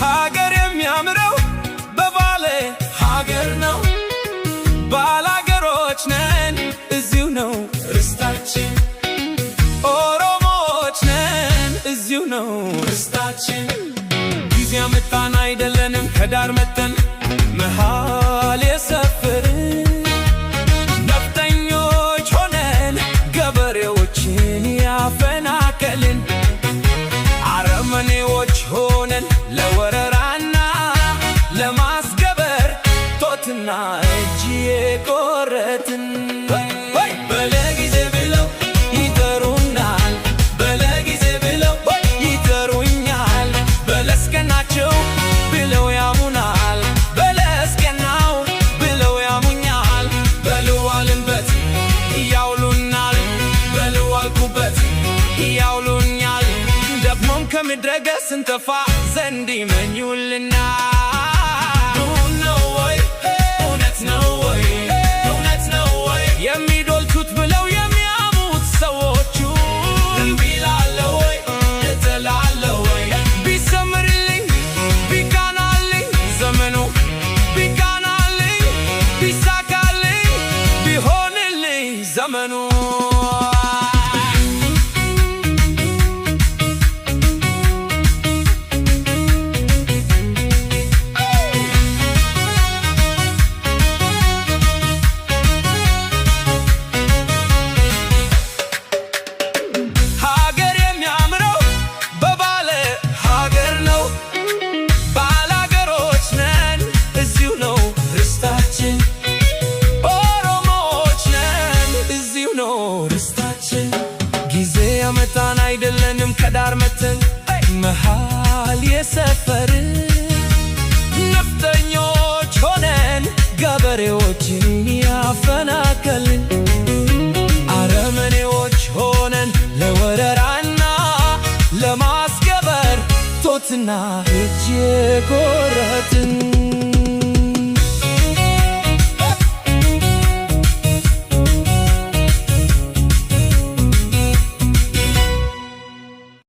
ሀገር የሚያምረው በባለ ሀገር ነው። ባላገሮች ነን፣ እዚሁ ነው ርስታችን። ኦሮሞዎች ነን፣ እዚሁ ነው ርስታችን። ጊዜ ያመጣን አይደለንም ከዳር መተን መሃል የሰፈርን። ነፍጠኞች ሆነን ገበሬዎችን ያፈናቀልን፣ አረመኔዎች ሆነን ለወረራና ለማስገበር ጦትና እጅ የቆረጥን። በለጊዜ ብለው ይጠሩናል፣ በለጊዜ ብለው ይጠሩኛል። በለስቀናቸው ብለው ያሙናል፣ በለስቀናው ብለው ያሙኛል። በልዋልንበት ያውሉናል፣ በልዋልኩበት ያውሉኛል። ደግሞም ከምድረ ገጽ ስንጠፋ ዘንድ ይመኙልናል። ነው ወይ? እውነት ነው ወይ? እውነት ነው ወይ? የሚዶልቱት ብለው የሚያሙት ሰዎቹ እምቢ እላለሁ ወይ? እጠላለሁ ወይ? ቢሰምርልኝ ቢቃናልኝ ዘመኑ፣ ቢቃናልኝ ቢሳካልኝ ቢሆንልኝ ዘመኑ። ሀገር የሚያምረው በባለ ሀገር ነው። ባላገሮች ነን፣ እዚሁ ነው ርስታችን። ኦሮሞዎች ነን፣ እዚሁ ነው ርስታችን። ጊዜ ያመጣን አይደለንም ከዳር መተን መሃል የሰፈርን። ነፍጠኞች ሆነን ገበሬዎችን ያፈናቀልን፣ አረመኔዎች ሆነን ለወረራና ለማስገበር ጦትና